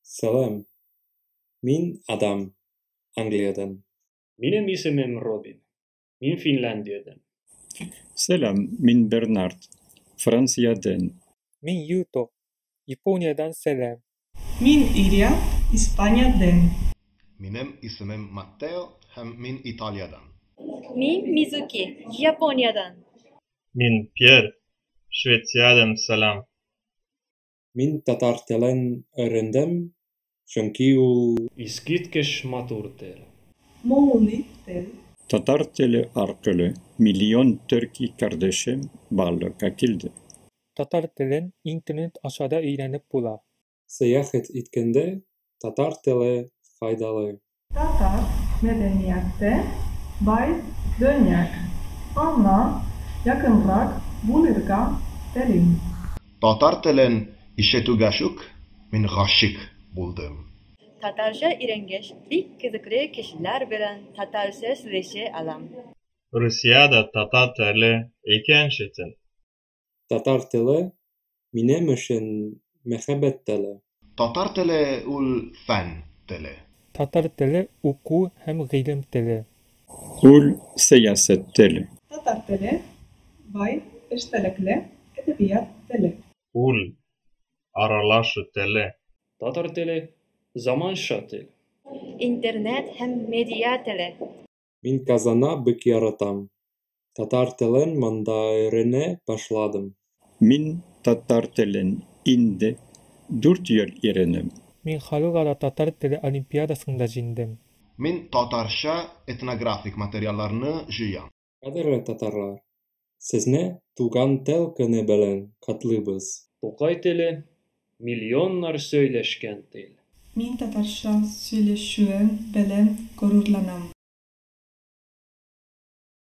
Сәлам! Мин Адам, Англиядән. Минем исемем Робин. Мин Финляндиядән. Сәлам, мин Бернард, Франциядән. Мин Юто, Япониядән сәлам. Мин Ирия, Испаниядән. Минем исемем Маттео һәм мин Италиядән. Мин Мизуки, Япониядән. Мин Пьер, Швециядән сәлам. Мин татар телен өйрәндем, чөнки ул Искиткеч матур тел. Моңлы тел. Татар теле аркылы миллион төрки кардәшем барлыкка килде. Татар телен интернет аша да өйрәнеп була. Сәяхәт иткәндә татар теле файдалы. Татар мәдәнияте бай дөнья. Аңа якынрак булырга телим. Татар телен ишетүгә үк, мин гашыйк булдым. Татарча өйрәнгәч, бик кызыклы кешеләр белән татарча сөйләшә алам. Русиядә татар теле икенче тел. Татар теле минем өчен мәхәббәт теле. Татар теле ул фән теле. Татар теле уку һәм гыйлем теле. Ул сәясәт теле. Татар теле бай эчтәлекле әдәбият теле. Ул аралашу теле. Татар теле заманча тел. Интернет һәм медиа теле. Мин Казанны бик яратам. Татар телен монда өйрәнә башладым. Мин татар телен инде 4 ел өйрәнәм. Мин халыкара татар теле олимпиадасында җиңдем. Мин татарча этнографик материалларны җыям. Кадерле татарлар, сезне Туган тел көне белән котлыйбыз! Тукай теле миллионнар сөйләшкән тел. Мин татарча сөйләшүем белән горурланам.